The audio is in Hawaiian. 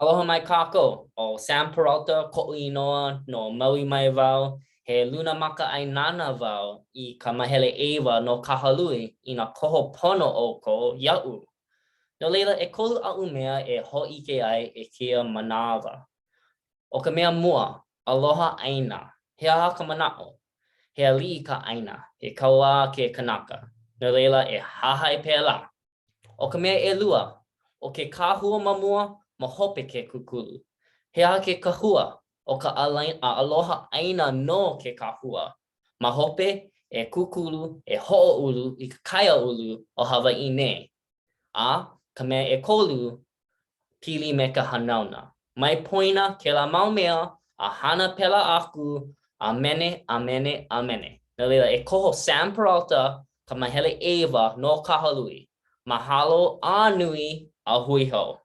Aloha mai kākou, ʻo Sam Peralta koʻu inoa, no Maui mai wau, he luna makaʻāinana wau i ka mahele ʻEwa no Kahalui inā koho pono ʻoukou iaʻu. No laila, ʻekolu aʻu mea e hōʻike ai i kēia manawa. ʻO ka mea mua, aloha ʻāina. He aha ka manaʻo? He aliʻi ka ʻāina, he kauā ke kanaka. No laila, e hahai pēlā. ʻO ka mea ʻelua, ʻo ke kahua ma mua, ma hope ke kūkulu. He aha ke kahua? ʻO ka aloha ʻāina nō ke kahua. Ma hope, e kūkulu, e hoʻoulu i ke kaiāulu o Hawaiʻi nei. A, ka mea ʻekolu, pili me ka hanauna. Mai poina kēlā mau mea a hana pēlā aku, ʻāmene, ʻāmene, ʻāmene. No laila, e koho Sam Peralta ka mahele ʻEwa no Kahalui. Mahalo a nui a hui hou.